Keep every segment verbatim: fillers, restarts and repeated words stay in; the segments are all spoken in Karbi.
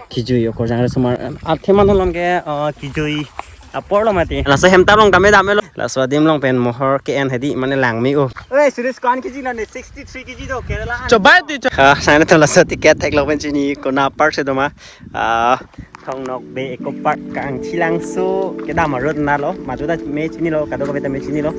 Kejui okorjang osomar. Athe man along ke, uh, kejui apor lo mati. Laso hemtap along tame damlo. Laso adim along pen mohor ke-en hedi mane langme-o. Oi, Suresh, ko-an kejui lo ne? Sixty three kejui do, Kerala an. Chobai ti cho- Ah, sana to laso ticket theklong pen chini kona park si doma. Ah, Thong Nokbe Eco Park kangthilangso kedam arut na lo. Madu ta me chinilo, kadokave ta me chinilo.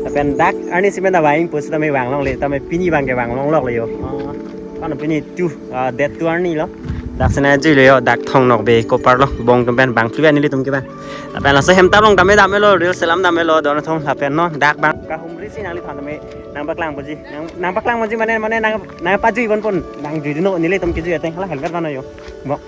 Lapen dak arni si pen ta vang pu seta me vanglongle, tame pini abang ke vanglonglok le yo. Ah, kan pini tu, ah, date tu arni lo. Dak sena jui le yo, dak Thong Nokbe Eco Park lo, bong atum pen bang flu ani le tum ke bang. Lapen laso hemtap along tame damlo, reels selam damlo, don atum lapen non dak bang kahumri si nangliphan tame nangpaklang poji. Nang, nangpaklang poji mane, mane nang, nangpajui ponpon. Nangjui dunnon nelitum kejui ateng hala helmet vano yo. Bok.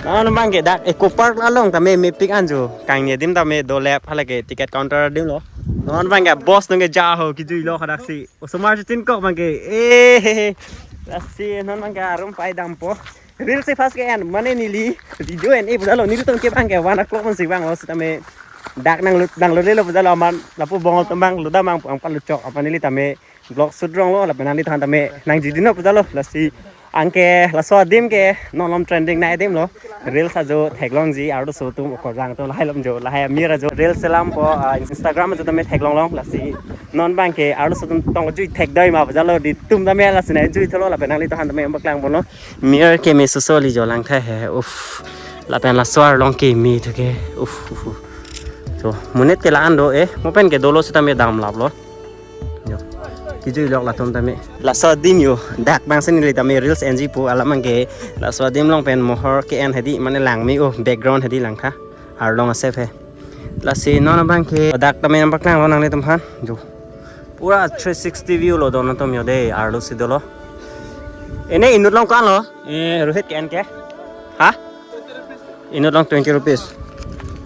Non abang ke dak Eco Park along tame mepik anjo. Kangni adim tame dolep hala ke ticket counter adim lo. Non abang ke boss nung ke ja ho kejui lo hadak si. Osomar si tin kok abang ke. Eh, he, he. Lasi non abang ke arum pai dampo. Reels si first ke-en mane neli video en-e pu jalo, nelitum ke abang ke one o'clock man si vanglo seta me dak nanglut, nanglutlelo pu jalo aman lapu bong atum abang luda mang ang paluchok aman neli tame vlog shoot rong lo lapen nangliphan tame nangjui dunnon pu jalo. Lasi anke laso adim ke non malom trending nai adim lo. Reels ajo theklongji arloso atum okorjang atum lahai malom jo, lahai amir ajo reels selampo, ah, Instagram ajo tame theklonglong. Lasi non abang ke arloso atum tong jui thekdoi ma pu jalo, nelitum tame lasi nai jui tholo lapen nangliphan tame nangpaklang ponlo. Mir ke me suso li jo lang tha he. Uff. Lapen laso arlong ke me thu ke. Uff, uff, uff. To, monit ke la-an do eh. Mo pen ke dolo seta me damlaplo. Yo. Kejui lok latum tame. Laso adim yo. Dak bang seni le tame reels en-ji pu alam abang ke. Laso adim along pen mohor ke-en hedi mane langme-o, background hedi lang tha. Arlong asep he. Lasi non abang ke dak tame nangpaklang lo nanglitumphan. Jo. Pura three sixty view lo don atum yo de, arlo si dolo. Ene inut along ko-an lo? Eh, Rohit, ke-en ke? Ha? Inut along twenty rupees.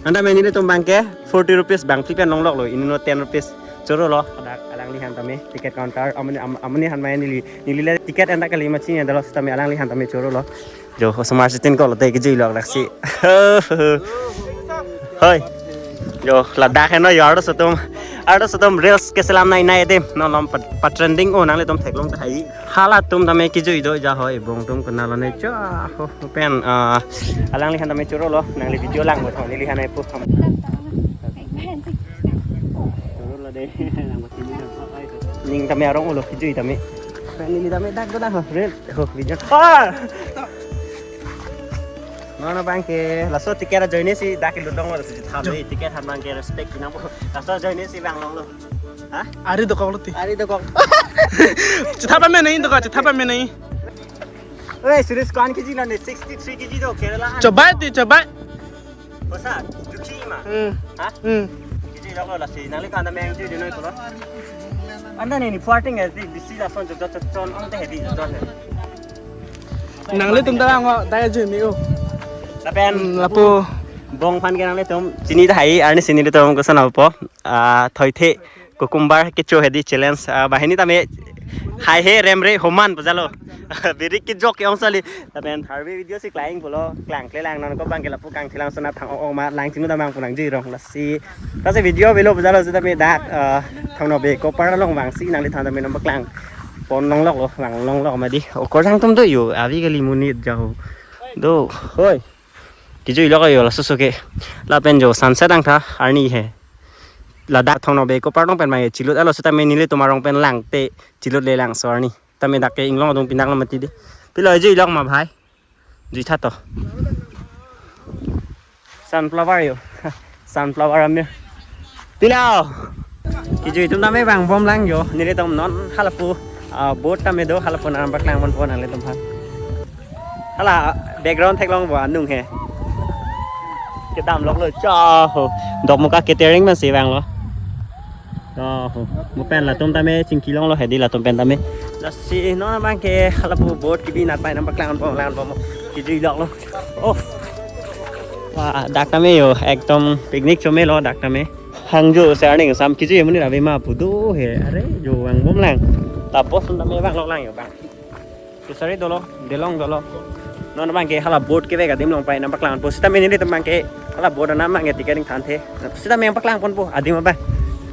Anta me nelitum abang ke forty rupees bang fee pen longlok lo, inut ten rupees. Choro lo, dak alangliphan tame ticket counter, amonit, am-, amonit aphan mai neli, neli le ticket en ta kali ma chini dolo seta me alangliphan tame choro lo. Jo, osomar si tin kok lo te kejui lok dak si. Hoi. Jo, ladak heno yo arloso atum. Arloso atum reels keselam nai nai adim. Non malom pa, pa trending-o nanglitum theklong tahai. Halatum tame kejui do ja hoi bong atum kena lo ne cha ho pen, ah, alangliphan tame choro lo nangli video lang bo thong neliphan ai pu. Choro lo de. Ning tame arong ulo kejui tame. Neli tame dak do na ho reel ho video. Ah! Non abang ke laso ticket ajoine si dak ke lutong lo si tham le ticket han abang ke respect kinang bo. Laso ajoine si vanglonglo. Ha? Ari dokok lo ti. Ari dokok. Chethap pame nai dokok, chethap pame nai. Oi, Suresh, ko-an kejui lo ne? Sixty three kejui do, Kerala an. Chobai ti, chobai. Bosa, dukhi ma. Hmm. Ha? Hmm. Kejui lo lasi, nangliphan tame nangjui dunnon pulo. Anta ne ni forting as di, disi lason jok jok chon ong te hedi jok jok he. Nanglitum ta ngo ta jui me-o. Lapen, hmm, lapu bong aphan ke nanglitum chini tahai, arni si nelitum koson apo. Ah, thoithe, cucumber kecho hedi challenge. Ah, banghini tame hai he remre homan pu jalo. Birik kejok ke-ong sali. Lapen tharve video si klang pulo, klangkle lang, non ko abang ke lapu kangthilangso na thang-ong ma lang chinglu damang pu nangjui rong lasi. Lasi video avelo pu jalo seta me dak, ah, Thong Nokbe Eco Park along vang si nangliphan tame nangpaklang pon longlok lo, vanglonglok ma di. Okorjang atum do yo, avi kali monit ja ho. Do, hoi. Kejui lok yo laso so ke. Lapen jo sunset ang tha arni he. Ladak Thong Nokbe Eco Park along pen mai chilut alo seta me nelitum arong pen lang te chilut le langso arni. Tame dak ke inglong adung pinak lo mati di. Pilo jui lok ma bhai. Jui tha to. Sunflower yo. Sunflower amir. Pilo. Kejui atum tame vangbom lang yo. Nelitum non halapu, ah, boat tame do halapu nangpaklang ponpo nanglitum aphan. Hala background theklong bo anung he. Kedam lok lo cha ho. Dokmoka catering man si vanglo. Oh, mo pen latum tame chingki longlo hedi latum pen tame. Lasi non abang ke halapu boat kebi nat pai nangpaklang ponpo lang ponpo mo. Kejui lok lo. Oh. Wah, dak tame yo, ekdom picnic chome lo dak tame. Hangjo se arning sam kejui amonit ave ma pu do he. Are jo vangbom lang. Lapu ason tame vanglok lang yo bang. Fishery dolo, delong dolo. Non abang ke hala boat kevek adim along pai nangpaklang po. Seta me nelitum abang ke hala boat anam abang ke ticket ingthanthe. Seta me nangpaklang ponpo adim abang.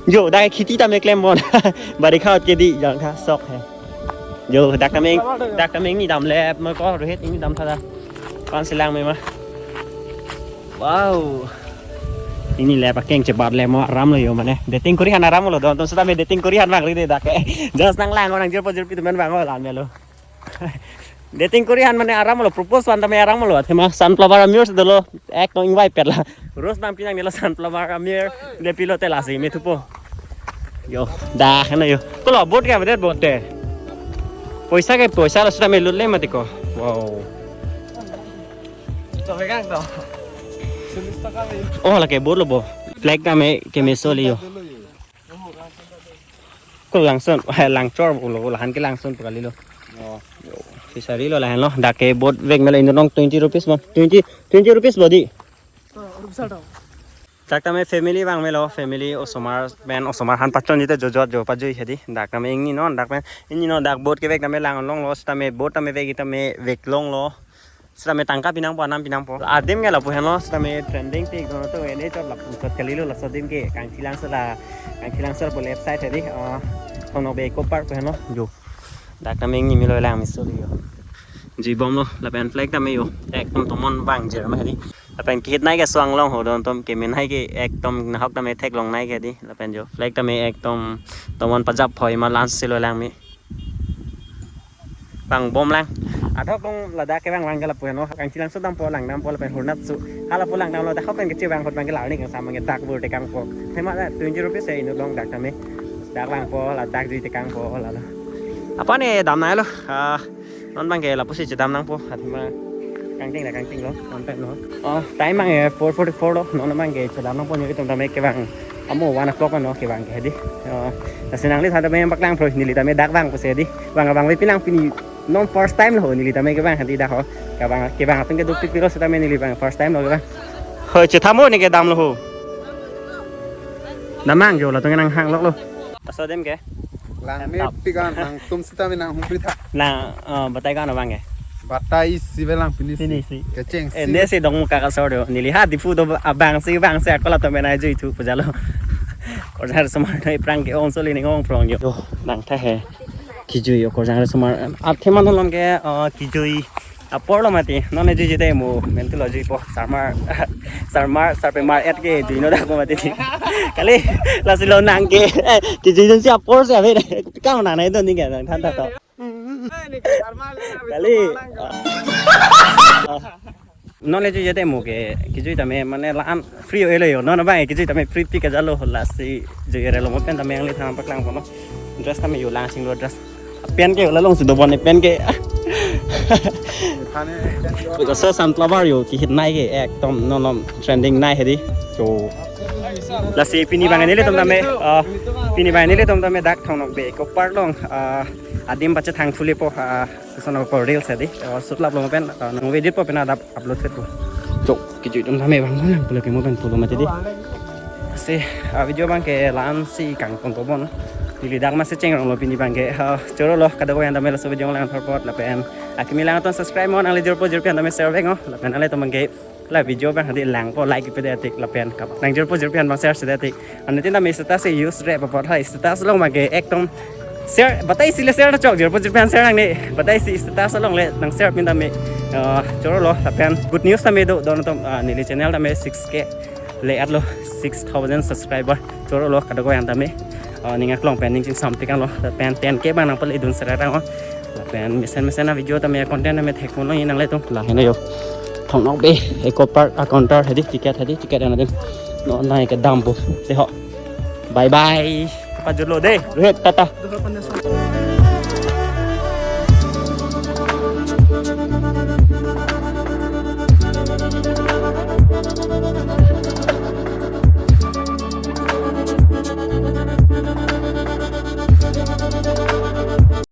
Jo, dak kheti tame klem pon. Barikha ahut ke di jang tha sok he. Jo, dak tame, dak tame ingni damle, mo ko Rohit ingni dam tha da. Kon si lang me ma. Wow. Ini le pakeng chebat le mo aram lo yo mane. Dating kuri han aram lo don. Tum seta me dating kuri han bang ri de dak ke. Just nang lang nang jirpo jirpi teman bang lan me lo. Dating kuri han mane aram lo, propose van tame aram lo. Athema sunflower amir si dolo. Ek nong invite pet la. Rose nang pinang nelo sunflower amir. De pilo te lasi me thupo. Yo, dah kana yo. Kolo boat ke bedet boat te. Poisa ke poisa lo seta me lut le mati ko. Wow. Chok kang to. Oh, lake boat lo bo. Flag tame ke me soli yo. Ko langson, eh, langchor lo, lahan ke langson pu kali lo. Oh. Yo, fishery lo lahan lo. Dak ke boat vek me lo inut along twenty rupees mo. Twenty, twenty rupees bo di. Dak tame family bang me lo, family osomar pen osomar han pachon jite jojot jo pajui hedi. Dak tame ingni non, dak pen ingni non dak boat ke vek tame lang long lo, seta me boat tame vek tame vek long lo. Seta me tangka pinangpo, anam pinangpo. Adim ke lapu henlo, seta me trending tik dono to ene chot lapu chot kali lo laso adim ke Kangchilangsot la, Kangchilangsot lapu left side hedi. Ah, Thongnokbe Eco Park pu henlo. Jo. Dak tame ingni me lo lang me soli yo. Jibom lo, lapen flag tame yo. Ekdom tomon bang jer ma hedi. Lapen kehit nai ke suang long ho don tom ke menai ke ekdom nahok tame thek long nai ke di. Lapen jo flag tame ekdom tomon pajap hoi ma lance si lo lang me. Bang bom lang. Adok dong ladak ke bang bang ke lapu no. Kangchilangsot dampo lang dampo lapen hurnat su. Hala pu lang damlo dak pen kecil bang hot bang ke larni kang sama ke dak bur tekangpo. Tema twenty rupees ya inut along dak tame. Dak bangpo ladak jui tekangpo lalo. Apa ne dam nai lo? Ah, non bang ke lapu si chedam nangpo. Athema kangting la kangting lo. Non pen lo. Oh, time bang ke four forty-four lo. Non bang ke chedam nangpo nyo itum tame ke bang. Amo one o'clock no ke bang ke di. Oh, nasi nangli tha tame bak lang pro neli tame dak bang pusi di. Bang bang we pinang pini non first time lo neli tame ke bang hadi dak ho. Ke bang ke bang atum ke duk pik pik lo seta me neli bang first time lo ke bang. Hoi, chethamo ne ke dam lo ho. Damnang jo latum ke nang hang lok lo. Laso adim ke? Lang me pik an nangtum seta me nang humpri tha. Na, eh, batai ko-an abang ke? Batai isi ve lang pini si. Pini si. Kecheng si. Eh, ne si dong muka kasor do. Neli ha Diphu do abang si bang si ako latum me nai jui thu pujalo. Korjang arsomar nai prang ke ong soli ning ong prong jo. Do, nang tha he. Kijui yo korjang arsomar. Athema non ke, eh, kijui apor lo mati. Non ne jui jite mo mentu lo juipo. Sarmar, sarmar, sarpemar et ke jui no dak ko mati. Kali, lasi lo nang ke. Eh, kijui dun si apor si ave. Kang nang nai dun ni ke nang than tha to. Kali. Non le jui jite mo ke, kijui tame mane la-an free oilo yo. Non bang kijui tame free pik ajalo lasi jui re lo mo pen tame angli thang paklangpo no. Dress tame yo lang sing lo dress. Pen ke la long si dobon ne pen ke. Because sunflower yo kehit nai ke ekdom non non trending nai hedi. So lasi pini bang nelitum tame, ah, pini bang nelitum tame dak Thongnokbe Eco Park along, ah, adim pachethang thulepo, ah, koson ako reels hedi. Ah, shoot lap lo mo pen, ah, nang edit po pen adap upload thepo. Jo, kijui atum tame bang lang pulo ke mo pen pulo mati di. Si, ah, video bang ke la-an si kangpon tobon. Neli dak ma si chengrong lo pini bang ke. Ah, choro lo kadokave an tame laso video lang thorpot lapen akimi lang atum subscribe mo nangli jirpo jirpi an tame share vek no. Lapen nanglitum bang ke la video bang hadi langpo like pe de tik lapen kap. Nang jirpo jirpi an bang share si de tik. Anu tin tame status si use re apot ha status along bang ke ekdom share batai isi le share chok jirpo jirpi an share nangne. Batai isi status along le nang share pin tame, eh, choro lo lapen good news tame do don tom, ah, neli channel tame six K le at lo six thousand subscriber. Choro lo kadokave an tame, eh, ning aklong pen ning chingsam tik an lo lapen ten K bang nang pale dun sera rang lo. Lapen mesen mesen a video tame content tame thek mo lo nanglitum la heno yo. Thongnokbe Eco Park a counter hedi ticket hedi ticket an adim. Non nai ke dampo. Se ho. Bye bye. Pajutlo de. Rohit, tata.